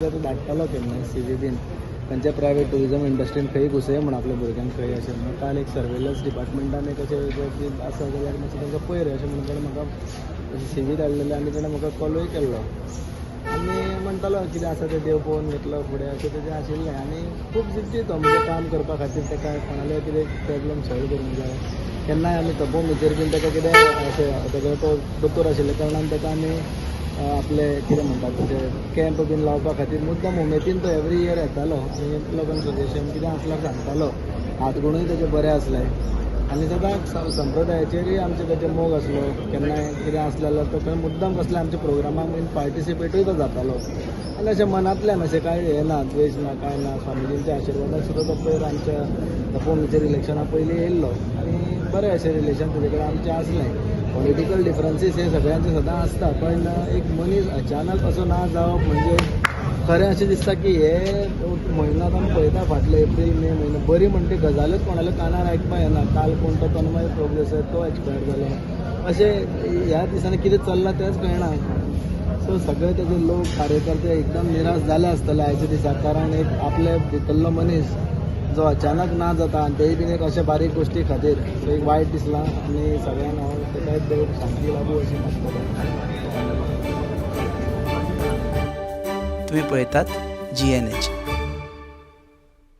ते तो धाडटालो केन्नाय सी व्ही बीन खंयच्या प्रायवेट ट्युरिजम इंडस्ट्रीन खंय घुसय म्हण आपल्या भुरग्यांक खंय अशें म्हणून. काल एक सर्वेलन्स डिपार्टमेंटान एक अशें जे आसा जाल्यार मातशें तांकां पळय रे अशें म्हणून ताणें म्हाका सी व्ही धाडलेले आनी ताणें म्हाका कॉलूय केल्लो आनी म्हणटालो कितें आसा तें देव पळोवन घेतलो फुडें अशें तेजें आशिल्लें. आनी खूब जिद्दी तो, म्हणजे काम करपा खातीर ताका कोणाले कितें प्रॉब्लम सॉल्व करूंक जाय. केन्नाय आमी तपोमीचेर बीन ताका कितें अशें तेका तो दोतोर आशिल्ल्या कारणान ताका आमी आपले कितें म्हणटात तशें कॅम्प बीन लावपा खातीर मुद्दम उमेदीन तो एवरी इयर येतालो आनी लोकांक सजेशन कितें आसल्यार सांगतालो. हातगुणूय तेजे बरे आसले आनी सदांच संप्रदायाचेरूय आमचे तेजे मोग आसलो. केन्नाय कितें आसलें जाल्यार तो खंय मुद्दम कसल्या आमच्या प्रोग्रामाक बीन पार्टिसिपेटूय तो जातालो. आनी अशें मनांतल्यान अशें कांय हें ना, द्वेश ना, कांय ना. स्वामीजींच्या आशिर्वादान सुद्दां तो पयर आमच्या तपोमीचेर इलेक्शना पयलीं येयल्लो आनी बरें अशें रिलेशन तेजे कडेन आमचें आसलें. पॉलिटिकल डिफरन्सीस हे सगळ्यांचे सदां आसता, पण एक मनीस अचानक असो ना जावप म्हणजे खरें अशें दिसता की हे म्हयनो आतां आमी पळयता फाटले एप्रील मे म्हयनो बरी म्हणटी गजालूच कोणाल्या कानार आयकपाक येना. काल कोण तो तन्मय प्रभुदेसाय तो एक्सपायर जालो, अशें ह्या दिसांनी कितें चल्लां तेंच कळना. सो सगळे तेजे लोक कार्यकर्ते एकदम निराश जाले आसतले आयच्या दिसा, कारण एक आपले भितरलो मनीस जो अचानक ना जाता आनी तेय बीन एक अशा बारीक गोश्टी खातीर. सो एक वायट दिसलां आनी सगळ्यांक हांव ताका देव शांती लाभूं अशी मागतलो. तुम्ही पळयतात जीएनएच.